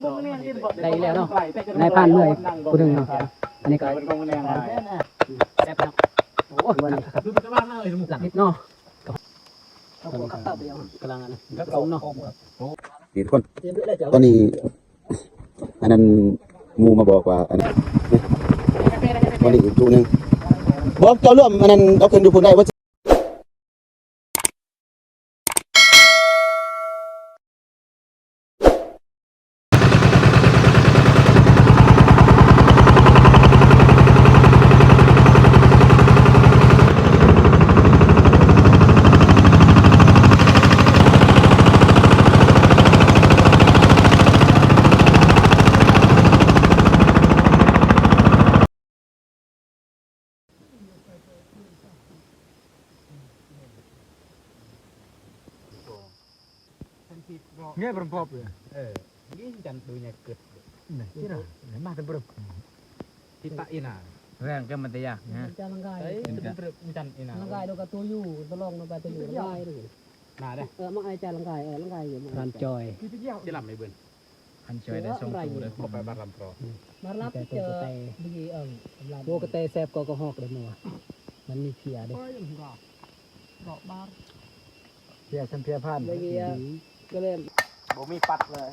ໄດ້ອີກແລ້ວເນາະ ນາຍພານເມື່ອອີກຜູ້ໜຶ່ງເນາະ. ອັນນີ້ກໍແຊບເນາະ ໂອ້ ຫຼັບດິບເນາະ ກຳລັງອັນນັ້ນ ຕົ້ມເນາະ. ນີ້ທຸກຄົນ ຕອນນີ້ອັນນັ້ນໝູ່ມາບອກວ່າ ອັນນັ້ນ ມື້ນີ້ອີກທຸງໜຶ່ງ ບອກເຈົ້າລວມອັນນັ້ນ ເອົາຂຶ້ນຢູ່ພຸ້ນໄດ້ບໍ່? ເງຍປອບເລີຍ ເອີ ນີ້ຈັນດູຍາກຶດ ນີ້ ມາແຕ່ບຣິບ ທີ່ຕະອີນາ ແຮງກໍມັນຕະຍາກນະ ຈັນລັງກາຍ ຈັນອີນາ ລັງກາຍ ໂດກະຕູຢູ່ ຕະລອງ ໂດກະຕູຢູ່ ລັງກາຍ ນາເດ້ ເອີ ມາໄອຈານລັງກາຍ ເອີ ລັງກາຍຢູ່ ທ່ານຈອຍ ຊິລຳໃຫ້ເບິ່ງ ທ່ານຈອຍໄດ້ສອງໂຕເດີ ບໍ່ໄປບາດລຳເພາະ ມາລຳເຈີ ໂຕກະແຕ ເອີ ໂອ້ ກະແຕແຊບກວ່າກະຮອກເດ້ໝໍ ມັນມີເພຍເດ້ ເພຍຊຳເພຍຜ່ານ ກະເລີຍ ບໍ່ມີປັດເລີຍ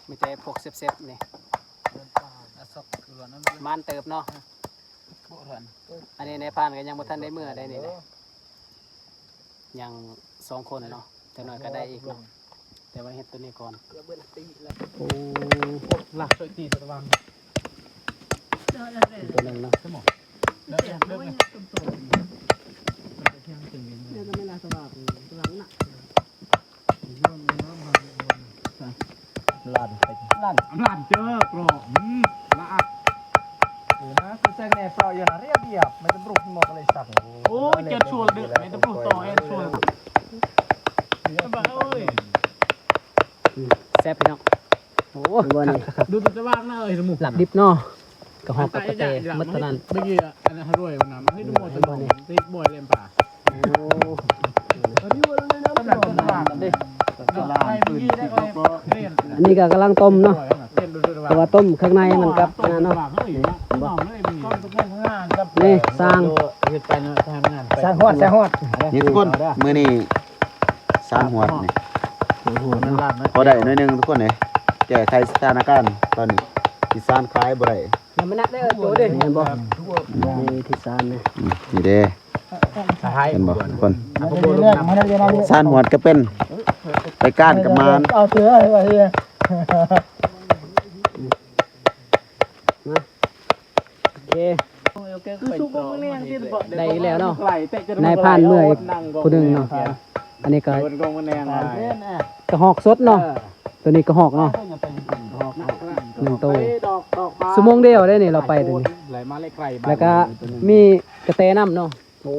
ມີແຕ່ພວກເຊັບໆນີ້ ມານເຕີບເນາະ ອັນນີ້ນາຍພານກໍຍັງບໍ່ທັນໄດ້ເມືອໄດ໋ນີ້ນະ ຍັງສອງຄົນເນາະ ຈັກໜ້ອຍກໍໄດ້ອີກເນາະ ແຕ່ວ່າເຮັດໂຕນີ້ກ່ອນ ໂອ້ ລາກຊ່ອຍຕີຕະວັງ ໂຕໜຶ່ງເນາະ ລານ ລານ ລານເຈີ ເປາະ ອືມ ລາກ ເອີ ນະ ຄືແຊງແນ່ເປາະຢູ່ນະ ລຽບໆ ໄມ່ຕະບລຸກໝໍກະເລີຍສັກ ໂອ້ຍ ເຈັດຊວນເດີ ໄມ່ຕະບລຸກຕໍ່ແອນຊວນ ສະບາຍເອີຍ ແຊບພີ່ນ້ອງ ໂອ້ ຄັກໆ ດູແຕ່ວ່າງນະເອີຍ ລາບດິບເນາະ ກະຮອກກັບກະແຕ ໝົດເທົ່ານັ້ນ ເມື່ອກີ້ ອັນນັ້ນ ຮາລວຍ ມັນນະ ເຮັດບໍ່ ເຮັດບໍ່ ເຮັດບໍ່ ແລມປາ ອັນນີ້ກໍກຳລັງຕົ້ມເນາະ ເພາະວ່າຕົ້ມເຄື່ອງໃນມັນກັບອັນນັ້ນເນາະ ນີ້ຊ່າງ ຊ່າງຮອດ ຊ່າງຮອດ ນີ້ທຸກຄົນ ມື້ນີ້ຊ່າງຮອດນີ້ ພໍໄດ້ໜ້ອຍໜຶ່ງທຸກຄົນເອີຍ ແກ້ໄຂສະຖານະການຕອນນີ້ ຊິຊ່າງຂາຍບໍ່ໄດ້ ແມ່ນບໍ່ ນີ້ທີ່ຊ່າງນີ້ ອືມ ນີ້ເດ້ ເຫັນບໍ່ທຸກຄົນ ຊ່າງຮອດກໍເປັນ ໄປການກັບມານ ໂອເຄ ໄດ້ອີກແລ້ວເນາະ ນາຍພານເມື່ອອີກຜູ້ໜຶ່ງເນາະ ອັນນີ້ກໍກະຮອກສົດເນາະ ໂຕນີ້ກະຮອກເນາະ ໜຶ່ງໂຕ ຊົ່ວໂມງດຽວໄດ໋ນີ້ ລາວໄປໂຕນີ້ ແລ້ວກະມີກະແຕນຳເນາະ ໂອ້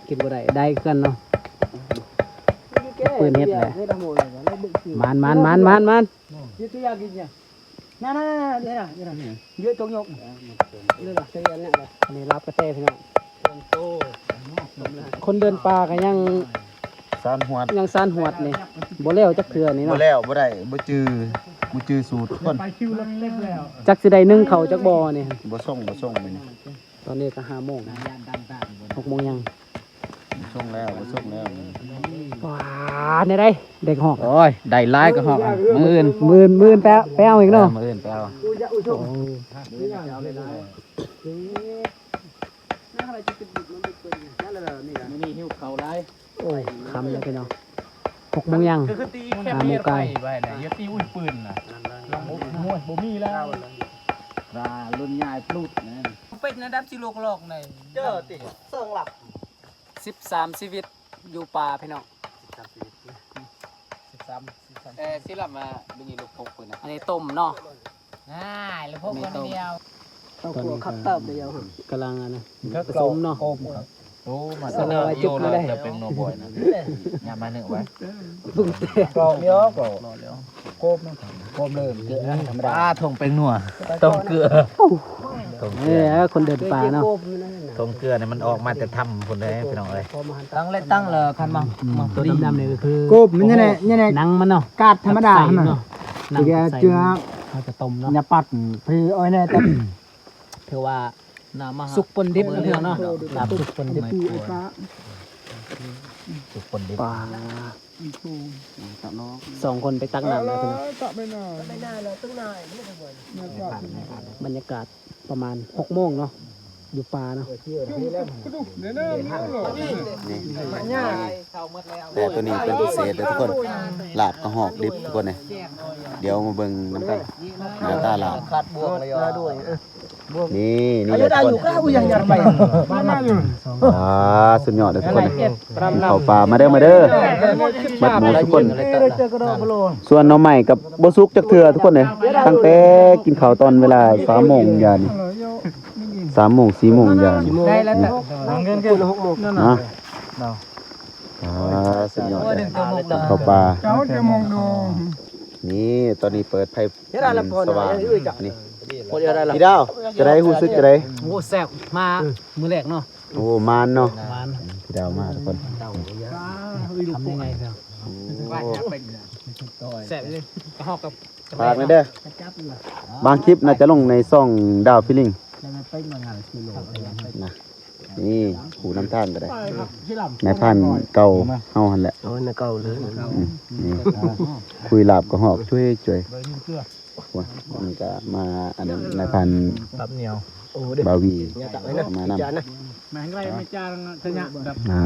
ກິນບໍ່ໄດ້ ໄດ້ຄືກັນເນາະ ປືນເຮັດແຫຼະ ມານໆໆໆ ນະ ນະ ນະ ເດີນະ ເດີນະ ເຍອະຕົງຍົກ ນີ້ລາບກະແຕພີ່ນ້ອງ ຄົນເດີນປ່າກໍຍັງ ຊານຫວດ ຍັງຊານຫວດນີ້ ບໍ່ແລ້ວຈັກເທື່ອນີ້ເນາະ ບໍ່ແລ້ວ ບໍ່ໄດ້ ບໍ່ຈື່ ບໍ່ຈື່ສູດຄົນ ຈັກຊິໄດ້ໜຶ້ງເຂົ້າຈັກບໍ່ນີ້ ບໍ່ສົ່ງ ບໍ່ສົ່ງມື້ນີ້ ຕອນນີ້ກໍຫ້າໂມງ ຫົກໂມງຍັງ ສົ່ງແລ້ວ ສົ່ງແລ້ວ ວ້າ ແນວໃດ ໄດ້ກະຮອກ ໂອ້ຍ ໄດ້ຫຼາຍກະຮອກ ມື້ອື່ນ ມື້ອື່ນ ມື້ອື່ນໄປ ໄປເອົາອີກເນາະ ເອີ ມື້ອື່ນໄປເອົາ ໂອ້ ມື້ນີ້ຫິວເຂົ້າຫຼາຍ ໂອ້ຍ ຄ່ຳແລ້ວພີ່ນ້ອງ ຫົກໂມງຍັງ ຫ້າໂມງກາຍ ຢ່າຕີອຸ້ຍປືນນະ ບໍ່ມີແລ້ວ ລຸ້ນຍາຍປລຸດນະ ເປັນລະດັບຊິໂລກລອກໃນ ເຈີຕິ ເຊິ່ງຫຼັບ ສິບສາມຊີວິດຢູ່ປ່າພີ່ນ້ອງ ສິບສາມຊີວິດ ສິບສາມ ສິບສາມ ເອີ ຊິລຳມາເບິ່ງອີລູກປົກພຸ້ນນະ ອັນນີ້ຕົ້ມເນາະ ອ່າ ລູກປົກຄົນດຽວ ຕ້ອງຄົວຄັກເຕີບດຽວ ກຳລັງອັນນັ້ນ ປະສົມເນາະ ໂອ້ ມາແຕ່ລາວຈຸກມາໄດ້ ແຕ່ເປັນໜໍ່ບ່ອຍນະ ຍາມມາເນາະ ປອກດຽວ ປອກ ໂກບ ໂກບເລີຍ ທຳມະດາ ອ່າ ຖົງແປ້ງນົວ ຕ້ອງເກືອ ໂອ້ ເອີ ຄົນເດີນປ່າເນາະ ທົ່ງເກືອນີ້ມັນອອກມາແຕ່ຖ້ຳພຸ້ນເດ້ພີ່ນ້ອງເອີຍ. ຕັ້ງແລະຕັ້ງລະຄັນມາ ອືມ ມາ ໂຕດຳໆນີ້ກໍຄື ກົບມັນນີ້ແຫຼະ ນີ້ແຫຼະ ໜັງມັນເນາະ ກາດທຳມະດາຫັ້ນນະ ເນາະ ໜັງໃສ ເຮົາຈະຕົ້ມເນາະ ຢ່າປັດ ພີ່ເອີຍແນ່ ຖືວ່າສຸກປົນດິບເນາະ ພີ່ນ້ອງເນາະ ລາບສຸກປົນດິບ ສຸກປົນດິບ. ສອງຄົນໄປຕັກນ້ຳແລ້ວພີ່ນ້ອງ ບັນຍາກາດປະມານຫົກໂມງເນາະ ຢູ່ປ່າເນາະ. ແຕ່ໂຕນີ້ເປັນພິເສດເດີທຸກຄົນ ລາບກະຮອກດິບທຸກຄົນເອີຍ. ດຽວມາເບິ່ງນຳກັນ ໜ້າຕາລາບ ນີ້ ນີ້ເດີທຸກຄົນ ອ່າ ສຸດຍອດເດີທຸກຄົນ. ກິນເຂົ້າປ່າ ມາເດີ ມາເດີ ໝົດໝູ່ທຸກຄົນ. ສ່ວນໜໍ່ໄມ້ກໍບໍ່ສຸກຈັກເທື່ອທຸກຄົນເອີຍ ຕັ້ງແຕ່ກິນເຂົ້າຕອນເວລາສາມໂມງຢ່ານີ້ ສາມໂມງ ສີ່ໂມງຢ່ານີ້ ໄດ້ແລ້ວ ນະ ອ່າ ສຸດຍອດເດີ ເຂົ້າປ່າ ນີ້ ຕອນນີ້ເປີດໄຟສະຫວ່າງນີ້. ພີ່ດາວ ຈັ່ງໃດ ຮູ້ສຶກຈັ່ງໃດ? ໂອ້ ແຊບ ມາມື້ແລກເນາະ. ໂອ້ ມານເນາະ ມານ ພີ່ດາວມາທຸກຄົນ ຄຳໃຫຍ່ໆ ໂອ້ ແຊບເລີຍ ກະຮອກກັບ ຝາກແນ່ເດີ ບາງຄລິບໜ້າຈະລົງໃນຊ່ອງດາວຟີລິ້ງ ນະ. ນີ້ ຜູ້ນຳທາງກໍໄດ້ ນາຍພານເກົ່າເຮົາຫັ້ນແຫຼະ ເອົານາເກົ່າເລີຍ ອືມ ນີ້ ຄຸຍລາບກະຮອກ ຈຸ້ຍໆ. ໂອ້ຍ ມັນກະມາ ອັນນັ້ນ ນາຍພັນ ຕັບໜຽວ ໂອ້ ເດ້ ບ່າວວີ ມານຳ ມານຳ ມາ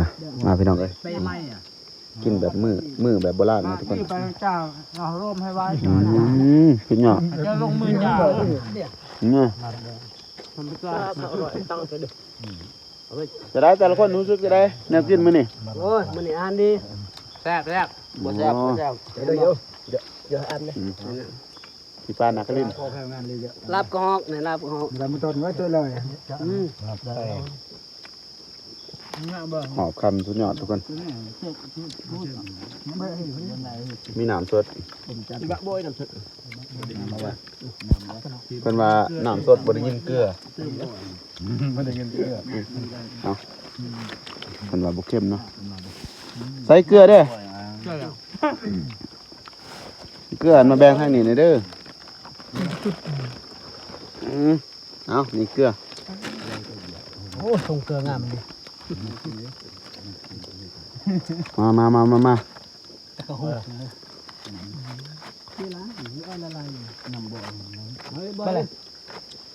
ມາພີ່ນ້ອງເອີຍ ກິນແບບມື້ ມື້ແບບໂບລານນະທຸກຄົນ ອືມ ສຸດຍອດ ຈັ່ງໃດແຕ່ລະຄົນຮູ້ສຶກຈັ່ງໃດ ແນວກິນມື້ນີ້? ໂອ້ຍ ມື້ນີ້ອາຫານດີ ແຊບໆ ບໍ່ແຊບ ບໍ່ແຊບ ດຽວ ດຽວ ດຽວອາຫານ ອືມ ທີ່ປານນາຄະລິນ ລາບກະຮອກນີ້ ລາບກະຮອກ ອືມ ຫອບຄຳສຸດຍອດທຸກຄົນ ມີນ້ຳສົດ ເພິ່ນວ່ານ້ຳສົດບໍ່ໄດ້ຍິນເກືອ ບໍ່ໄດ້ຍິນເກືອ ເອົາ ເພິ່ນວ່າບໍ່ເຄັມເນາະ ໃສ່ເກືອເດີ້ ເກືອ ມາແບ່ງທາງນີ້ແດ່ເດີ້ ອືມ ເອົາ ນີ້ເກືອ ໂອ້ ຊົງເກືອງາມເດ ມາ ມາ ມາ ມາ ມາ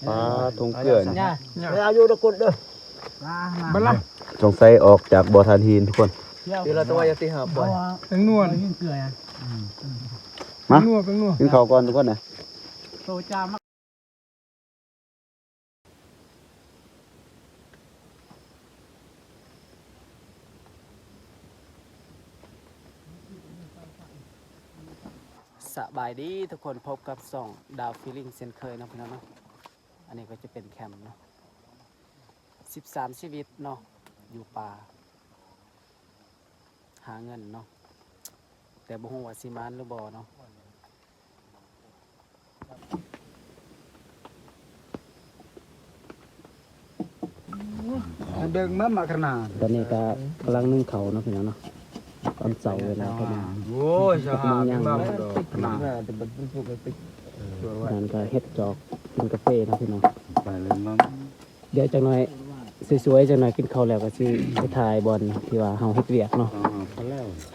ປາທົ່ງເກືອນີ້ ເອົາຢູ່ດອກກຸດເດີ້ ສົງໄສອອກຈາກບໍ່ທານຫີນທຸກຄົນ ເວລາຕົວຢ່າຕິຫາບໍ່ ແຕງນວນ ມາ ກິນເຂົ້າກ່ອນທຸກຄົນນະ. ສະບາຍດີທຸກຄົນ ພົບກັບຊ່ອງດາວຟີລິ້ງເຊັ່ນເຄີຍເນາະພີ່ນ້ອງເນາະ ອັນນີ້ກໍຈະເປັນແຄມເນາະ ສິບສາມຊີວິດເນາະ ຢູ່ປ່າ ຫາເງິນເນາະ ແຕ່ບໍ່ຮູ້ວ່າຊິໝານຫຼືບໍ່ເນາະ ເບິ່ງມາມາຂະໜາດ ຕອນນີ້ກໍກຳລັງໜຶ້ງເຂົ້າເນາະພີ່ນ້ອງເນາະ ຕອນເຊົ້າເວລາປະມານ ໂອ້ຍ ຫົກໂມງຍ່າງເນາະ ນັ້ນກໍເຮັດຈອກກິນກາເຟເນາະພີ່ນ້ອງ ໄປເລີຍມັງ. ດຽວຈັກໜ່ອຍ ສວຍໆ ຈັກໜ່ອຍກິນເຂົ້າແລ້ວກໍຊິໄປຖ່າຍບ່ອນທີ່ວ່າເຮົາເຮັດວຽກເນາະ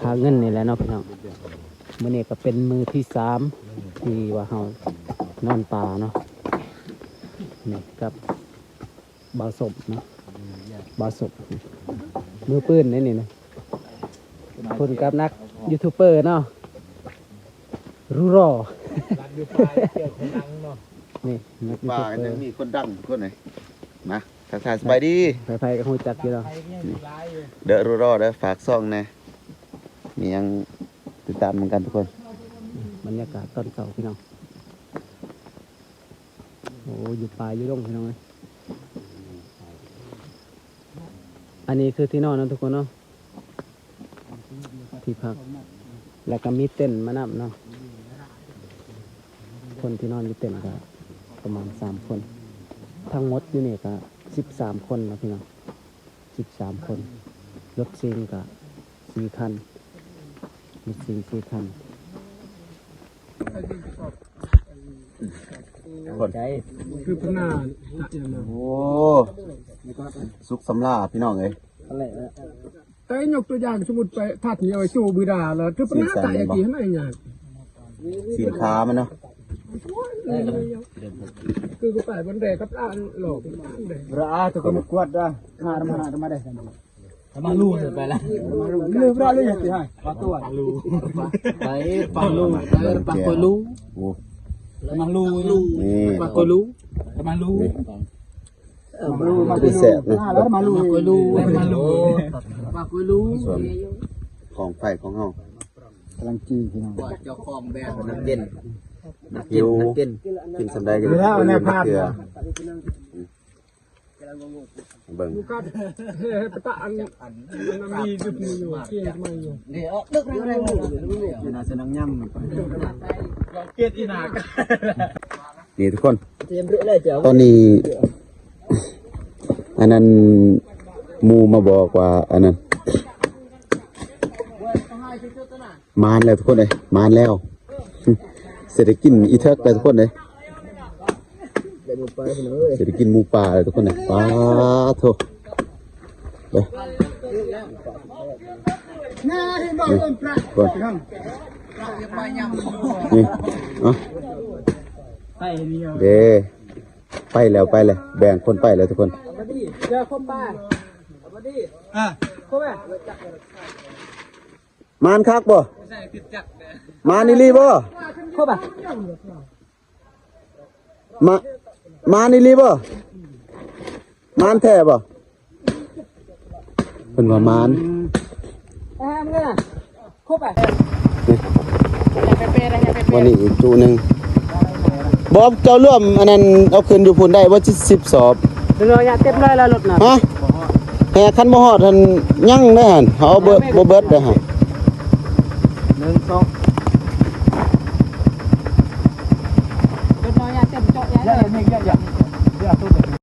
ຫາເງິນນີ້ແຫຼະເນາະພີ່ນ້ອງ ມື້ນີ້ກໍເປັນມື້ທີສາມ ທີ່ວ່າເຮົານອນປ່າເນາະ ນີ້ກັບບ່າວສົມເນາະ ບ່າວສົມ ມືປືນເດ້ນີ້ນະ ພຸ້ນກັບນັກຢູທູບເບີເນາະ ຣູລໍ ລັນຢູ່ປ່າເຈີຄົນດັງເນາະ ນີ້ນັກຢູທູບເບີ ປ່າຍັງມີຄົນດັງຄົນໃດ ມາ ທັກທາຍສະບາຍດີ ໃຜໆກໍຮູ້ຈັກຢູ່ແລ້ວ ເດີ ຣູລໍເດີ ຝາກຊ່ອງແດ່ ມີຫຍັງຕິດຕາມນຳກັນທຸກຄົນ ບັນຍາກາດຕອນເຊົ້າພີ່ນ້ອງ ໂອ້ ຢູ່ປ່າຢູ່ດົງພີ່ນ້ອງເອີຍ ອັນນີ້ຄືທີ່ນອນເນາະທຸກຄົນເນາະ ທີ່ພັກ ແລ້ວກໍມີເຕັນມານຳເນາະ ຄົນທີ່ນອນຢູ່ເຕັນກໍປະມານສາມຄົນ ທັງໝົດຢູ່ນີ້ກະສິບສາມຄົນເນາະພີ່ນ້ອງ ສິບສາມຄົນ. ລົດຊິງກະສີ່ຄັນ ລົດຊິງສີ່ຄັນ. ຄົນ ຄືພະນາ ໂອ້ ສຸກສຳລາພີ່ນ້ອງເອີຍ. ແຕ່ຍົກຕົວຢ່າງ ສົມມຸດໄປທັດນີ້ ເອົາໄປໂຈບືດາ ແລ້ວຖືກປະນາຕາຍ ຊິນແຊນແມ່ນບໍ່? ກີ້ຫັ້ນນະ ຊິນຂາມັນເນາະ ຄືກໍໄປບັນແດກັບລາວຫຼອກ ລະອາ ຕົວກໍມາກວດດາ ຫາມາ ມາໄດ້ ມາລູໄປລະ ມາລູເລີບລະເລີຍຊິໃຫ້ ປາຕົວ ປາລູ ໄປປາລູ ໄປປາໂກລູ ໂອ້ ມາລູ ນີ້ ປາໂກລູ ມາລູ ນີ້ ມາລູ ມາ ຄືແຊບນະ ມາລູ ມາໂກລູ ມາລູ ປາໂກລູ ສ່ວນກອງໄຟຂອງເຮົາກຳລັງຈີ່ພີ່ນ້ອງ ເຈົ້າຂອງແບບນັກເຕັ້ນ ນັກເຕັ້ນ ນັກເຕັ້ນ ກິນສ່ຳໃດກໍໄດ້ ເອົາແນວພາບ ເບິ່ງ ເຮັດປະຕະອັນ ອັນມີຢູ່ ມີຢູ່ ເກງມາຢູ່ ນີ້ອອກດຶກແຮງໆ ເວລາສະນັງຍຳ ເກດອີນາກ ນີ້ທຸກຄົນ ຕອນນີ້ ອັນນັ້ນ ໝູ່ມາບອກວ່າ ອັນນັ້ນ ມານແລ້ວທຸກຄົນເອີຍ ມານແລ້ວ ຊິໄດ້ກິນອີເທິກແລ້ວທຸກຄົນເອີຍ ຊິໄດ້ກິນໝູປ່າແລ້ວທຸກຄົນເອີຍ. ປາໂທ ເດີ ນີ້ ນີ້ ເອົາ ເດ້ ໄປແລ້ວ ໄປແລ້ວ ແບ່ງຄົນໄປແລ້ວທຸກຄົນ ເດີ ຄົບປາ ອ່າ ຄົບແບບ ມານຄັກບໍ່? ມານອີ່ຫຼີບໍ່? ຄົບບາດ ມາ ມານອີ່ຫຼີບໍ່? ມານແທ້ບໍ່? ເພິ່ນວ່າມານ ແອມເນຍ ຄົບບາດ ນີ້ ມານີ້ອີກຕູ້ໜຶ່ງ. ບໍ່ ເຈົ້າລວມອັນນັ້ນເອົາຂຶ້ນຢູ່ພຸ້ນໄດ້ບໍ່ ເຈັດສິບສອບ? ເດີຍະເຕັມຮ້ອຍແລ້ວລົດນະ ຮະ ແຮ່ຄັນບໍ່ຮອດຫັ້ນຍັງໄດ້ຫັ້ນ ເຮົາເບີດ ບໍ່ເບີດໄດ້ຫັ້ນ ໜຶ່ງ ສອງ